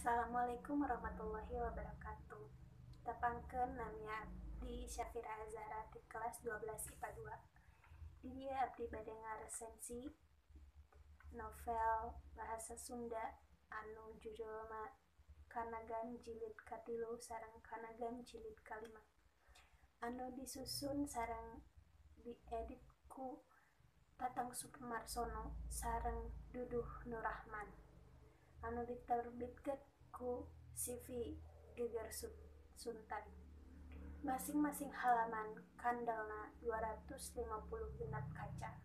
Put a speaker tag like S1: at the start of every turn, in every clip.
S1: Assalamualaikum warahmatullahi wabarakatuh. Tepangkeun nami abdi Syafira Azhara ti kelas 12 IPA 2. Di dieu abdi bade ngaresensi novel bahasa Sunda anu judulna Kanagan Jilid Katilu sareng Kanagan Jilid Kalima, anu disusun sareng diedit ku Tatang Sumarsono sareng Duduh Nurrahman, anu diterbitkeun ku CV Geger Sunten. Masing-masing halaman kandelna 256 kaca.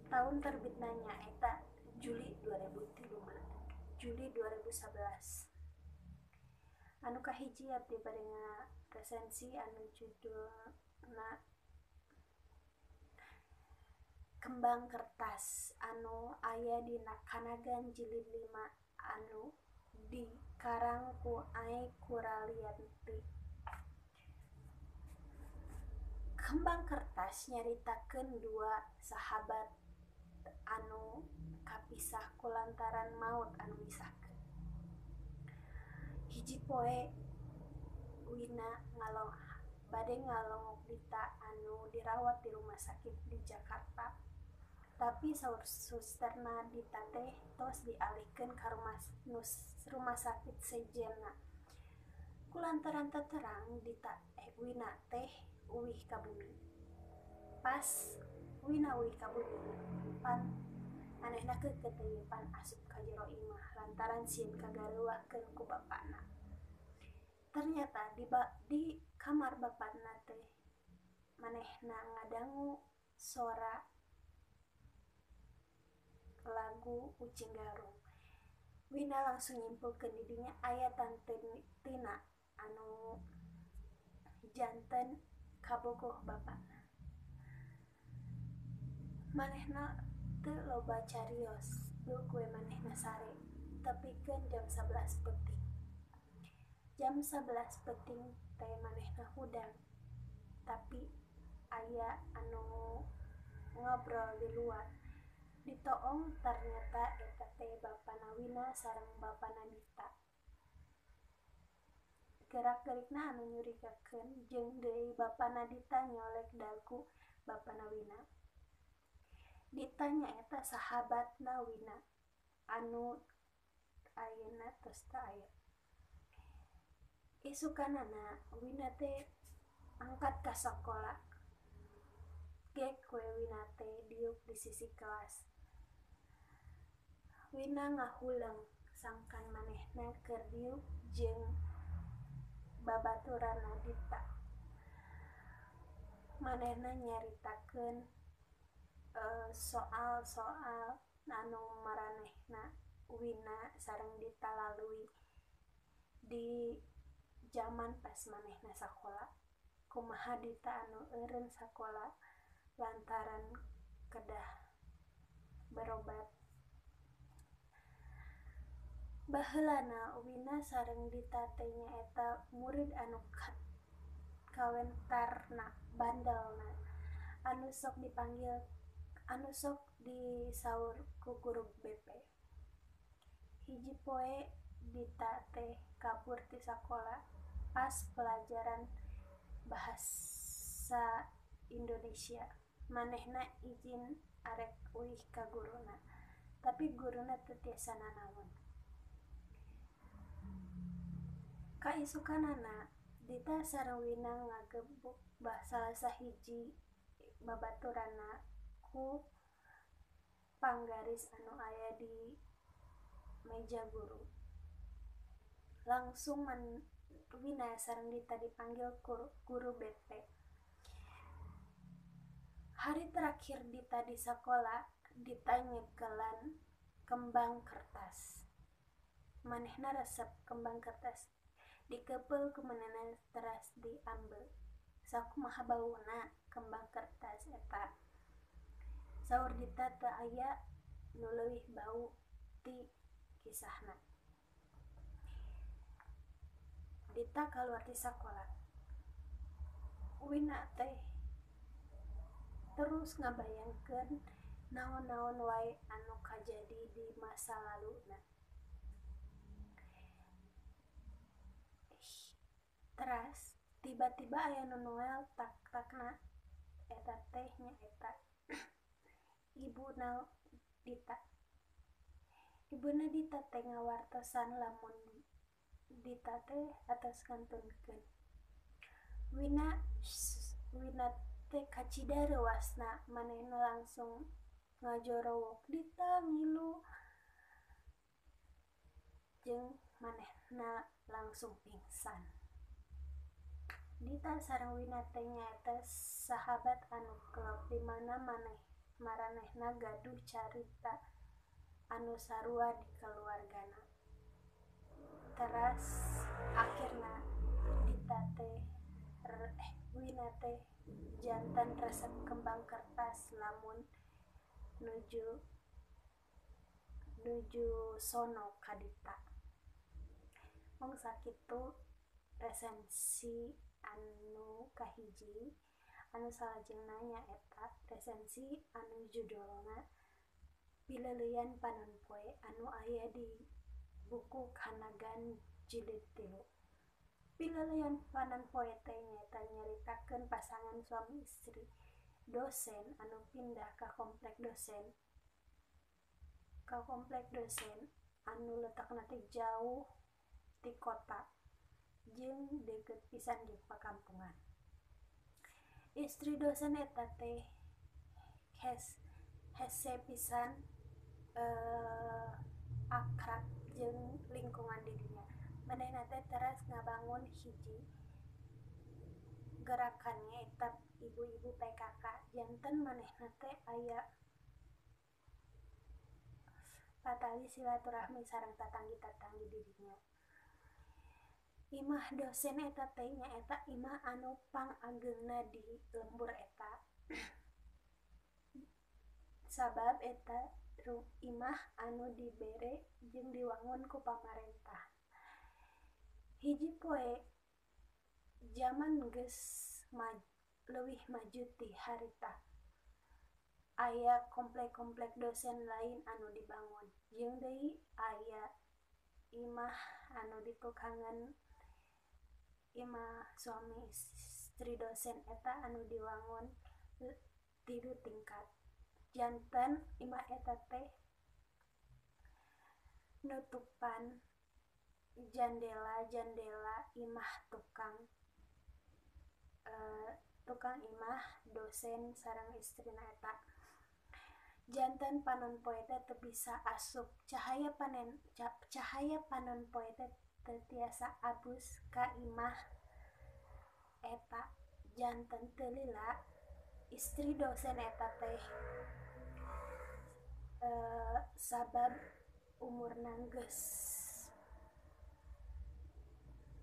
S1: Tahun terbitna nyaeta Juli 2003, Juli 2011. Anu kahiji abdi bade ngaresensi anu judulna Kembang Kertas anu aya dina Kanagan Jilid 5 anu dikarang ku Ai Kuralianti. Kembang Kertas nyaritakeun dua sahabat anu kapisah kulantaran maut anu misahkeun. Hiji poe Wina bade ngalongok Dita anu dirawat di rumah sakit di Jakarta. Tapi saur susterna Dita teh tos dialihkeun ka rumah sakit sejenna. Kulantaran teu terang Dita Wina teh uwih ka bumi. Pas Wina uwih ka bumi, pan manehna keukeuteuyeupan asup ka jero imah lantaran sieun kagareuwahkeun ku bapana. Ternyata di kamar bapana teh manehna ngadangu sora lagu Ucing Garung. Wina langsung nyimpulkeun di dinya aya Tante Tina anu janten kabogoh bapana. Manehna teu loba carios, deuk we manehna sare tepikeun jam 11 peuting. Jam 11 peuting teh manehna hudang, tapi aya anu ngobrol di luar. Ditoong ternyata eta teh bapana Wina sareng bapana Dita. Gerak-gerikna anu nyurigakeun jeung deui bapana Dita nyolek dagu bapana Wina. Dita nyaeta sahabatna Wina anu ayeuna tos teu aya. Isukanana Wina teh angkat ka sakola. Gek we Wina teh diuk di sisi kelas. Wina ngahuleng sangkan manehna keur diuk jeung babaturanna Dita. Manehna nyaritakeun soal-soal anu maranehna Wina sareng Dita lalui di jaman pas manehna sakola. Kumaha Dita anu eureun sakola lantaran kedah berobat. Baheulana Wina sareng Dita teh nyaeta murid anu kawentarna bandelna anu sok dipanggil anu sok disaur ku guru BP. Hiji poe Dita teh kabur ti sakola pas pelajaran bahasa Indonesia. Manehna izin arek uih ka guruna, tapi guruna teu tiasa nanaon. Kaisukanana Dita sareng Wina ngagebuk salah sahiji babaturanna ku panggaris anu aya di meja guru. Langsung Wina sareng Dita dipanggil guru BP. Hari terakhir Dita di sakola, Dita nyekelan kembang kertas. Manehna resep kembang kertas dikeupel ku manehna teras diambe. Sakumaha bauna kembang kertas eta? Saur Dita teu aya nu leuwih bau ti kisahna. Dita kaluar ti sakola. Wina teh terus ngabayangkeun naon-naon wae anu kajadi di masa laluna. Teras tiba-tiba aya nu noel tak-takna eta teh nyaeta ibuna Dita. Ibuna Dita teh ngawartosan lamun Dita teh atos ngantunkeun. Wina teh kacida reuasna, manehna langsung ngajorowok Dita ngilu jeung manehna langsung pingsan. Dita sareng Wina teh nyaeta sahabat anu klop di mana maranehna gaduh carita anu sarua di kaluargana. Teras akhirna Dita teh Wina teh janten resep kembang kertas lamun nuju sono ka Dita. Mung sakitu resensi anu kahiji. Anu salajengna nyaeta resensi anu judulna Pileuleuyan Panon Poe anu aya di buku Kanagan jilid 3. Pileuleuyan Panon Poe teh nyaeta nyaritakeun pasangan suami istri dosen anu pindah ka komplek dosen anu letakna teh jauh ti kota jeung deukeut pisan jeung pakampungan. Istri dosen eta teh hese pisan akrab jeung lingkungan didinya. Manehna teh teras ngabangun hiji gerakan nyaeta ibu-ibu PKK. Janten manehna teh aya patali silaturahmi sareng tatanggi-tatanggi didinya. Imah dosen eta teh nyaeta imah anu pangageungna di lembur eta. Sabab eta imah anu dibere jeung diwangun ku pamarentah. Hiji poe jaman geus leuwih maju ti harita. Aya komplek-komplek dosen lain anu dibangun. Jeung deui aya imah anu ditukangan imah suami istri dosen eta anu diwangun 3 tingkat. Janten imah eta teh nutupan jandela-jandela imah tukang imah dosen sareng istrina eta. Janten panon poe teh teu bisa asup, cahaya panon poe teh teu tiasa abus ka imah eta. Janten teu lila istri dosen eta teh sabab umurna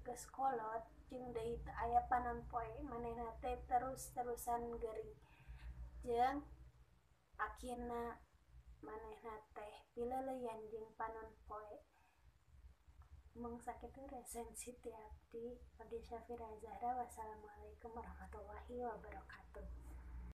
S1: geus kolot jeung deui teu aya panon poe, manehna teh terus-terusan gering. Jeung akhirna manehna teh pileuleuyan jeung panon poe. Mung sakitu resensi ti abdi, Abdi Syafira Zahra. Wassalamualaikum warahmatullahi wabarakatuh.